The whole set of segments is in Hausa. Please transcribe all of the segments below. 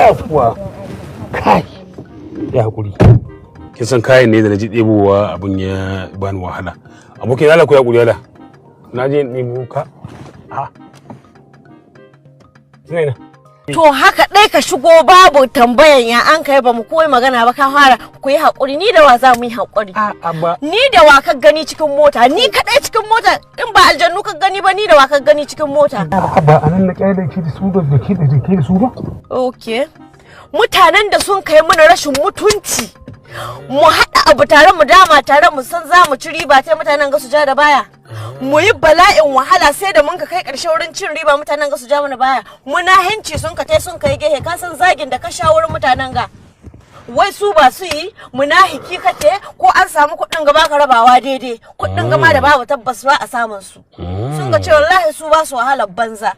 Yawwa. Kai. Ya hakuri. Kin san kayan ne da na ji ɗebowa abin ya bani wahala. Abokin Allah ku ya hakuri Allah. Na je in ɗebo ka. Ha. Suna ina. To haka ɗai ka shigo babu tambayan ya an kai ba mu koyi magana ba ka fara ku yi haƙuri ni da wa za mu yi haƙuri. A'a ba. Ni da wa ka gani cikin mota ni kaɗai cikin mota in ba aljannu ka gani ba ni da wa ka gani cikin mota. A'a ba anan na kyale ki da su da ke da ke da su ba. Okay. Mutanen da sun kai mana rashin mutunci mu haɗa abu tare mu dama tare mu san za mu ci riba sai mutanen ga su ja da baya. Mu yi bala'in wahala sai da mun ka kai ƙarshe wurin cin riba mutanen ga su ja mana baya. Muna hinci sun ka tai sun kai gehe ka san zagin da ka sha wurin mutanen ga. Wai su ba su yi munahiki kake ko an samu kuɗin gaba ka rabawa daidai kuɗin gama da babu tabbas ba a samun su. Sun ga ce wallahi su ba su wahalar banza.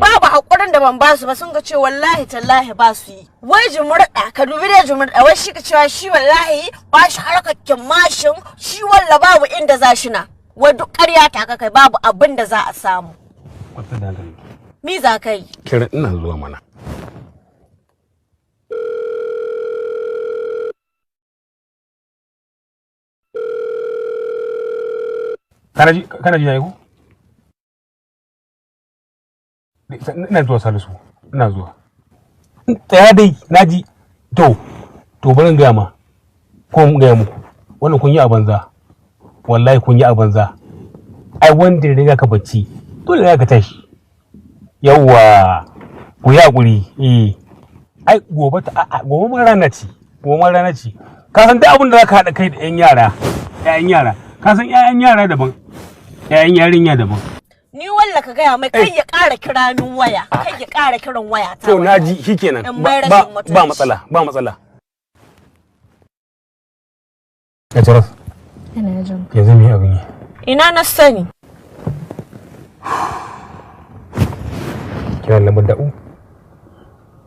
Babu hakurin da ban basu ba sun ga ce wallahi tallahi ba su yi wai jumurda ka dubi dai jumurda wai shi ka cewa shi wallahi ba shi harkar mashin shi walla babu inda za shi na wai duk ƙarya ta ka kai babu abin da za a samu Wata da hankali. mi za ka yi Kira ina zuwa mana. Kana ji na yi ko? Ina zuwa Salisu, ina zuwa. Tsaya dai, na ji. To, to bari in gaya ma. Ko in gaya muku. Wannan kun yi a banza. Wallahi kun yi a banza. Ai wanda ya riga ka bacci, dole ya ka tashi. Yawwa, ku yi hakuri. Eh. Ai gobe ta a'a gobe ma rana ce. Gobe ma rana ce. Ka san duk abin da zaka haɗa kai da 'yan yara, 'ya'yan yara. Ka san 'ya'yan yara daban, 'ya'yan yarinya daban. Ni walla ka gaya mai kai ya ƙara kira min waya kai ya ƙara kiran waya ta To na ji shikenan. In mai Ba rashin ba mutunci. ba matsala, ba matsala. Ya Jaras, Ina jin yanzu me abin yi? Ina na sani. Kira lambar da'u.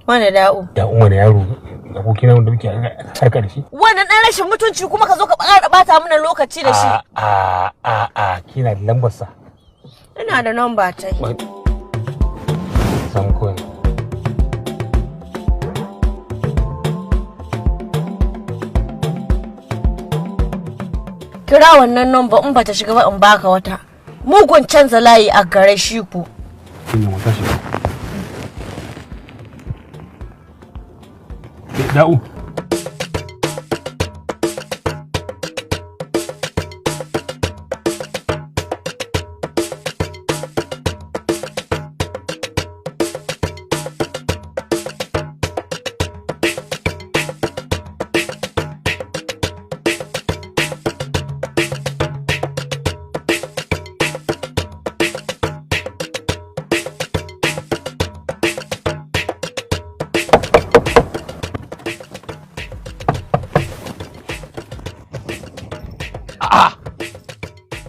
Wani da'u. Da'u mana yaro, abokina wanda muke harka da shi. Wannan ɗan rashin mutunci kuma ka zo ka ƙara ɓata mana lokaci da shi. A a a kina da lambar sa. Ina da namba ta yi. Samu kawai. Kira wannan namba in bata shiga ba in baka wata. Mugun canza layi a gare shi ku. Kin wata shiga. Da'u.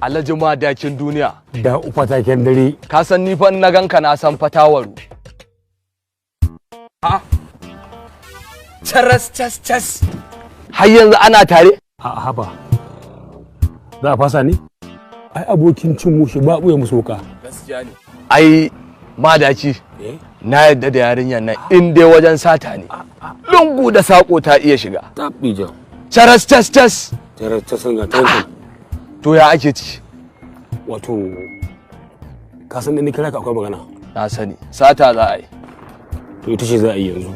Alhaji Madakin duniya. Da'u fataken dare. Ka san ni fa in na ganka na san fatawaru. Ha? Charas cas cas. Har yanzu ana tare? A haba. Za a fasa ne? Ai abokin cin mushi ba ɓuya musu wuka. Gaskiya ne. Ai Madaki. Na yadda da yarinyar nan in dai wajen sata ne. Lungu da sako ta iya shiga. Taɓi jam. Charas cas cas. Charas cas ga tantan. To ya ake ci? Wato ka san da ni kira ka akwai magana. Na sani. Sata za a yi. To ita ce za a yi yanzu.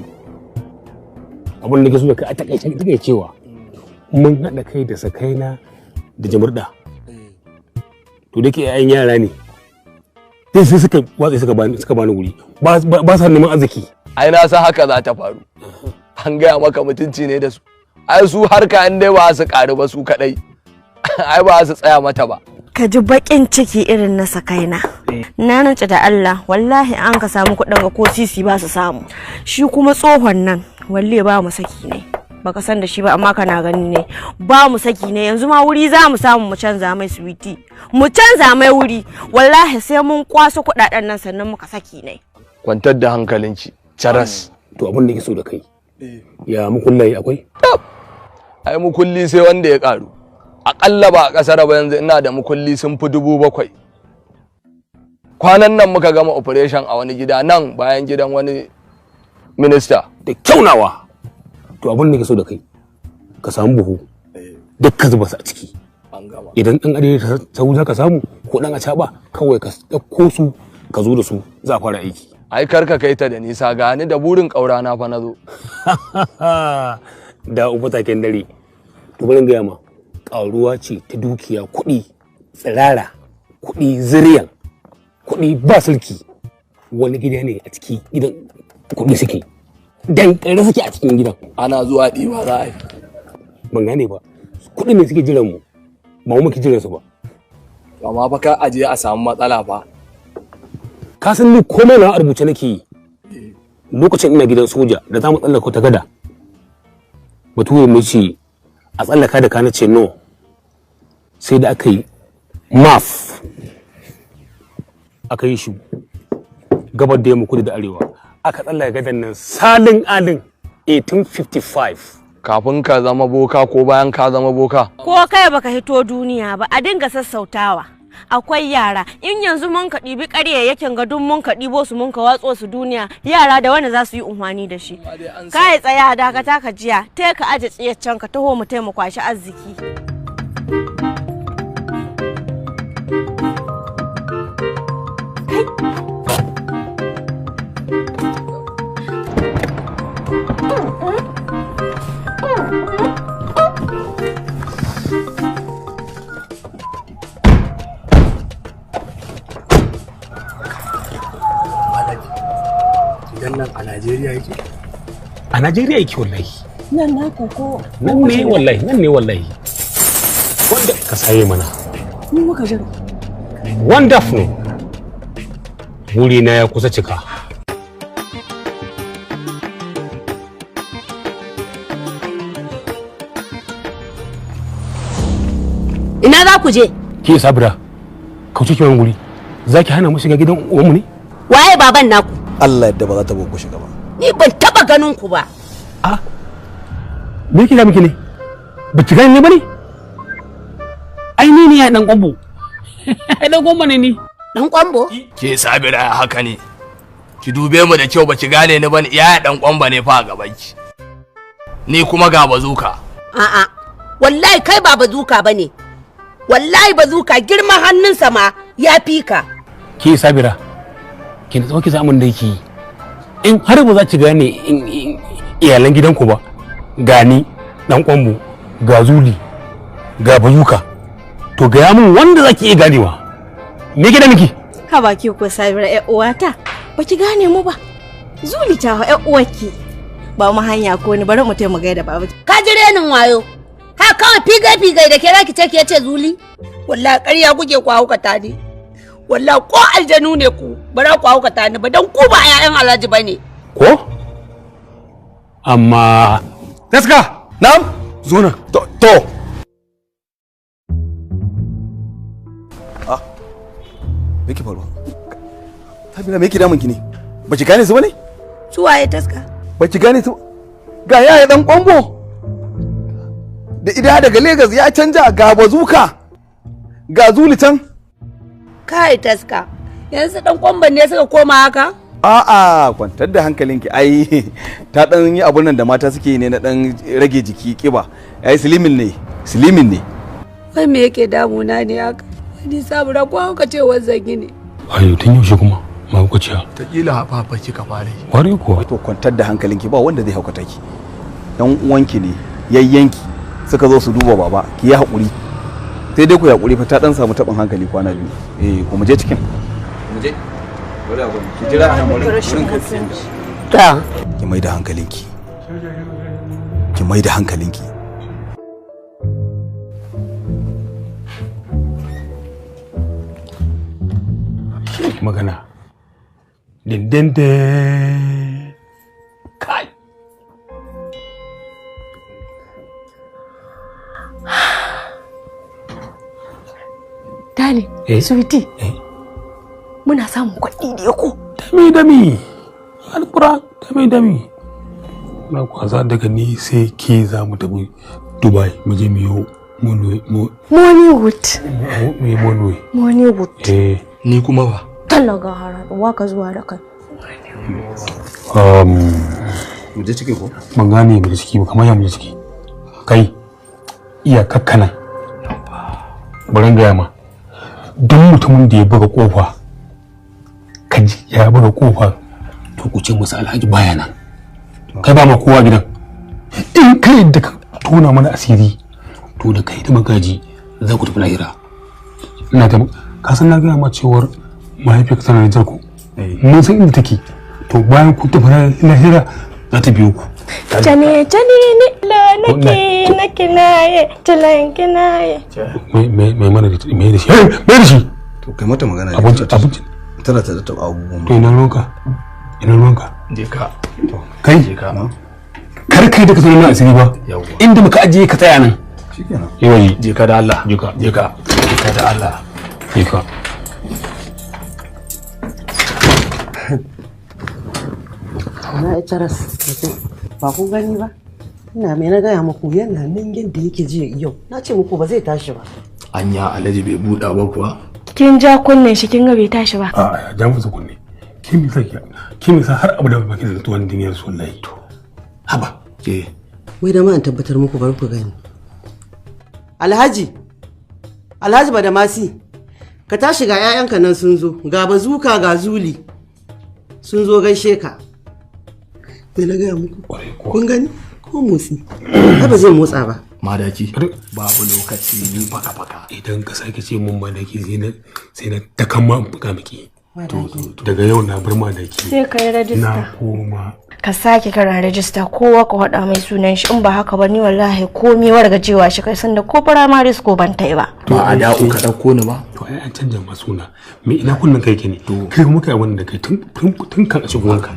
Abin da nake so da kai a takaice takaicewa. Mun haɗa kai da sakaina da jamurda. To da ke 'ya'yan yara ne. Sai sai suka watsa suka bani wuri. Ba ba sa neman arziki. Ai na san haka za ta faru. An gaya maka mutunci ne da su. Ai su harka in dai ba su ƙaru ba su kaɗai. Ai ba su tsaya mata ba. Ka ji baƙin ciki irin na sakaina. Na rantse da Allah wallahi an ka samu kuɗin ga ko sisi ba su samu. Shi kuma tsohon nan walle ba mu saki ne. Baka san da shi ba amma kana gani ne. Ba mu saki ne yanzu ma wuri za mu samu mu canza mai suwiti. Mu canza mai wuri wallahi sai mun kwaso kuɗaɗen nan sannan muka saki ne. Kwantar da hankalinki. Charas. To abin da ke so da kai. Ya mukullaye akwai? Ai mukulli sai wanda ya ƙaru. Aƙalla ba a ƙasar ba yanzu ina da mukulli sun fi 7,000. Kwanan nan muka gama operation a wani gida nan bayan gidan wani Minista. Da kyaunawa. To abin da ke so da kai, ka samu buhu duk ka zuba su a ciki. Idan ɗan adai sau za ka samu ko ɗan acaɓa, kawai ka ɗauko su ka zo da su, za a fara aiki. Ai kar ka kai ta da nisa, ga ni da burin ƙaura na fa nazo. Da uba taken dare. To bari in gaya ma, ƙaruwa ce ta dukiya, kuɗi tsirara, kuɗi ziriyan, kuɗi ba sulki. Wani gida ne a ciki gidan kuɗi suke. Dan ƙare suke a cikin gidan. Ana zuwa ɗiba za a yi. Ban gane ba. Kuɗi ne suke jiran mu, ba mu muke jiran su ba. Amma fa kar a je a samu matsala fa. Ka san ni komai na a rubuce nake yi. Lokacin ina gidan soja da za mu tsallaka ta gada, bature mai ce a tsallaka da ka, na ce no. Sai da aka yi maf aka yi shi gabar da yamma, kudu da arewa, aka tsallaka gadan nan salin alin 1855. Kafin ka zama boka ko bayan ka zama boka? Ko kai baka hito duniya ba, a dinga sassautawa. Akwai yara, in yanzu mun ka ɗibi ƙaryayyakin ga duk mun ka ɗibo su mun ka watso su duniya, yara da wanda za su yi unhwani da shi. Kai tsaya, dakata ka jiya, te ka aje tsiyar can ka taho mu taimaka kwashi arziki. Gidan nan a Najeriya yake? A Najeriya yake wallahi. Nan na ko? Nan ne wallahi, nan ne wallahi. Wanda ka saye mana. Ni muka jira. Wonderful. Wuri na ya kusa cika. Ina za ku je? Ke Sabira, kauce ki wani guri. Za ki hana mu shiga gidan uwanmu ne? Waye baban naku? Allah yadda ba za ta ku shiga ba. Ni ban taba ganin ku ba. A me yake da miki ne? Ba ki gani ne bane? Ai ni ne ya dan kwambo. Ai dan kwambo ne ni. Dan kwambo? Ke Sabira, haka ne. Ki dube mu da kyau, ba ki gane ni bane? Ya dan kwamba ne fa a gaban ki. Ni kuma ga bazuka. A'a. Wallahi kai ba bazuka bane. Wallahi bazuka girman hannunsa ma ya fi ka. Ke Sabira, ki natsuwa ki samun da yake yi. In har ba za ki gane iyalan gidanku ba, gani dan kwambo, ga zuli, ga bazuka. To gaya min wanda za ki iya ganewa. Me ke da miki? Ha baki ko Sabira ƴar uwata, ba ki gane mu ba. Zuli ta ƴar uwarki. Ba mu hanya ko ni bari mu taimaka gaida baba. Ka ji renin wayo. Ha kawai figai figai da ke zaki ce ki ce zuli. Wallahi ƙarya kuke ku haukata ni. Wallahi ko aljanu ne ku, ba za ku haukata ni ba, dan ku ba 'ya'yan Alhaji bane. Ko? Amma Taska! Na'am? Zo nan. To, to. Ah. Me ke faruwa? Sabira, me yake damun ki ne? Ba ki gane su bane? Su waye, Taska? Ba ki gane su? Ga yaya dan kwambo. Da ida daga Lagos ya canja, ga bazuka. Ga zuli can. Kai Taska, yanzu dan kwamban ne suka koma haka? A'a, kwantar da hankalinki, ai ta dan yi abun nan da mata suke yi ne na dan rage jiki, kiba. Ai slimin ne, slimin ne. Wai me yake damuna ne haka? Ni Sabira, ko hauka ce wanzan ne. Ayo, tun yaushe kuma mahaukaciya? Ta kila hafafa kika fara yi. Kwarai kuwa. To kwantar da hankalinki, ba wanda zai haukata ki. Yan uwanki ne, yayyanki suka zo su duba baba, ki yi hakuri. Sai dai ku yi hakuri fa, ta dan samu tabin hankali kwana biyu. Eh, ku mu je cikin. Mu je. Bari abu. Ki jira a nan wurin kai. Ta. Ki mai da hankalinki. Ki mai da hankalinki. Magana. Dindindin. Kai. Darling, Eh? sweetie, Eh? muna samun kuɗi da ko? Dami dami. Alƙura dami dami. Na kwasa daga ni sai ke, za mu tafi Dubai, mu je mu yi Mollywood. mu yi Mollywood. Mollywood. Eh. Ni kuma ba. Talaga harawa ka zuwa da kai. Mu je ciki ko? Ban gane mu je ciki ba, kamar ya mu je ciki. Kai iya kakkana. Bari in gaya ma. Duk mutumin da ya buga kofa, kaji ya buga kofa, to ku ce masa Alhaji baya nan. Kai ba ma kowa gidan. In kai da ka tona mana asiri, to da kai da Magaji za ku tafi lahira. Ina ta ka san na gaya ma cewar mahaifiyarka tana da ku. Mun san inda take. To bayan ku tafi lahira za ta biyo ku. Jane jane ne la nake nake naye talan kinaye. Me mana da me da shi? Me da shi? To kai mata magana. Abinci abinci. Tana ta taɓa abubuwan. To ina ruwanka? Ina ruwanka? Je ka. Kai. Je ka. Kar kai da ka tona mana asiri ba. Inda muka ajiye ka tsaya nan. Shikenan. Yawa. Je ka da Allah. Je ka. Je ka. Je ka da Allah. Je ka. Na yi caras ba ku gani ba, ina mai na gaya muku yana nan yadda yake jiya yau, na ce muku ba zai tashi ba. Anya Alhaji bai buɗa ba kuwa? Kin ja kunnen shi kin ga bai tashi ba. A'a, ja masa kunne. Kin mi sa kin mi sa har abu da baki da tuwon duniyar su wallahi. To haba. Eh. Wai da ma an tabbatar muku, bari ku gani. Alhaji, Alhaji Badamasi, ka tashi, ga 'ya'yanka nan sun zo, ga Bazuka ga Zuli sun zo gaishe ka. Me na gaya muku? Kun gani ko motsi ai ba zai motsa ba. Madaki, babu lokaci, ni faka faka. Idan ka sake ce mun madaki, sai na takan ma buga miki. Daga yau na bar madaki. Sai ka yi rajista. Na koma. Ka sake karan rajista, kowa ka faɗa mai sunan shi, in ba haka ba ni wallahi komi wargajewa shi kai sanda ko primary school ban tai ba. Ba a da'u ka ɗauko ni ba. To ai an canja ma suna. Me ina kunnen kai ke ne? Kai kuma kai abin da kai tun tun kan a shigo wanka.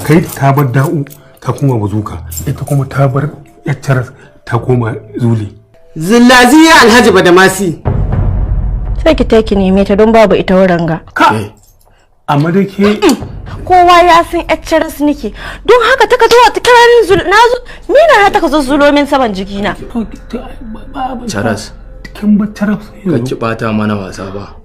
Kai ta bar Da'u ta koma Bazuka, ita kuma ta bar Yaccar ta koma Zuli. Zillaziya Alhaji Badamasi. Sai ki tai ki neme ta don babu ita wurin ga. Ka amma da ke kowa ya san Yaccar nake, don haka ta ka zo ta kira ni zul na zo ni na ta ka zo zulo min saman jikina. Charas. Kin bar charas yanzu. Ka ki bata mana wasa ba.